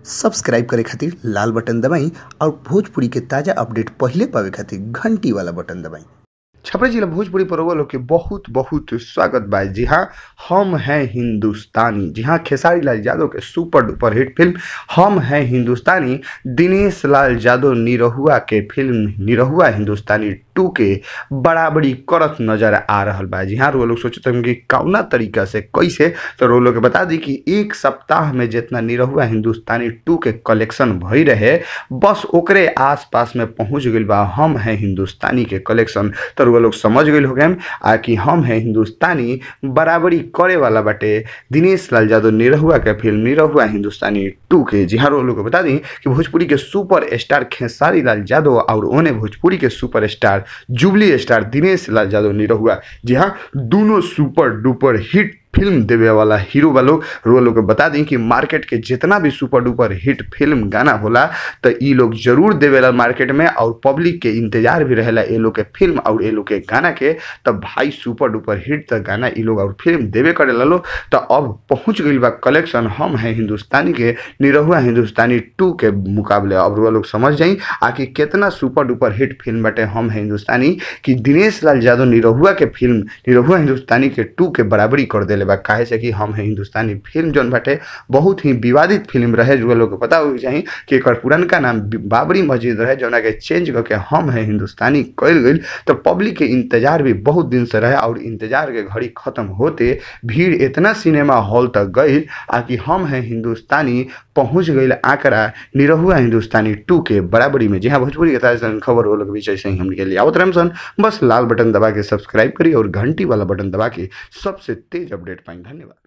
Subscribe करे खातिर लाल button दबाई और भोजपुरी के ताज़ा अपडेट पहिले पावे खातिर घंटी वाला बटन दबाई। छपरा जिला भोजपुरी पर लोग के बहुत बहुत स्वागत बा। जी हाँ, हम हैं हिंदुस्तानी। जी हाँ, खेसारी लाल यादव के सुपर डुपर हिट फिल्म हम हैं हिंदुस्तानी दिनेश लाल यादव निरहुआ के फिल्म निरहुआ हिंदुस्तानी 2 के बराबरी करत नजर आ रहा बा। जी हाँ, रो लोग सोचते हैं कि कौना तरीका से कैसे, तो रो लोग के बता दी कि एक सप्ताह में जितना निरहुआ हिंदुस्तानी 2 के कलेक्शन भई रहे बस ओकरे आसपास में पहुँच गई बा हम हैं हिंदुस्तानी के कलेक्शन। तो रो लोग समझ गए हो गए आ कि हम हैं हिंदुस्तानी बराबरी करे वाला बाटे दिनेश लाल यादव निरहुआ के फिल्म निरहुआ हिंदुस्तानी 2 के। जी हाँ, रो लोग के बता दी कि भोजपुरी के सुपर स्टार खेसारी लाल यादव और ओने भोजपुरी के super star jubilee star Dinesh Lal Yadav Nirahua, जी हाँ, दोनों सुपर डुपर हिट फिल्म देवे वाला हीरो वालों। रो लोग बता दी कि मार्केट के जितना भी सुपर डुपर हिट फिल्म गाना होला तो ये लोग जरूर देवेला मार्केट में और पब्लिक के इंतजार भी रहेला ये लोग के फिल्म और ये लोग के गाना के। तब भाई सुपर डुपर हिट तक गाना ये लोग और फिल्म देवे करेला लो। तो अब पहुँच गई बा कलेक्शन हम हैं हिंदुस्तानी के निरहुआ हिंदुस्तानी 2 के मुकाबले। अब रो लोग समझ जाई आकि कितना सुपर डुपर हिट फिल्म बाटे हम हैं हिंदुस्तानी कि दिनेश लाल यादव निरहुआ के फिल्म निरहुआ हिंदुस्तानी के 2 के बराबरी कर देले बा। काहे से कि हम हैं हिंदुस्तानी फिल्म जौन बाटे बहुत ही विवादित फिल्म रहे। जो लोग के पता हो चाही कि एकर पुरनका नाम बाबरी मस्जिद रहे जौना के चेंज करके हम हैं हिंदुस्तानी कइल गइल। तो पब्लिक के इंतजार भी बहुत दिन से रहे और इंतजार के घड़ी खत्म होते भीड़ इतना सिनेमा हॉल तक गई आ कि हम हैं हिंदुस्तानी पहुँच गई आंकड़ा निरहुआ हिंदुस्तानी 2 के बराबरी में। जी हाँ, भोजपुरी के ताज़ा खबर वो लोग बीच ऐसे ही हमके लिए आवत रहम। बस लाल बटन दबा के सब्सक्राइब करी और घंटी वाला बटन दबा के सबसे तेज अपडेट पाएंगे। धन्यवाद।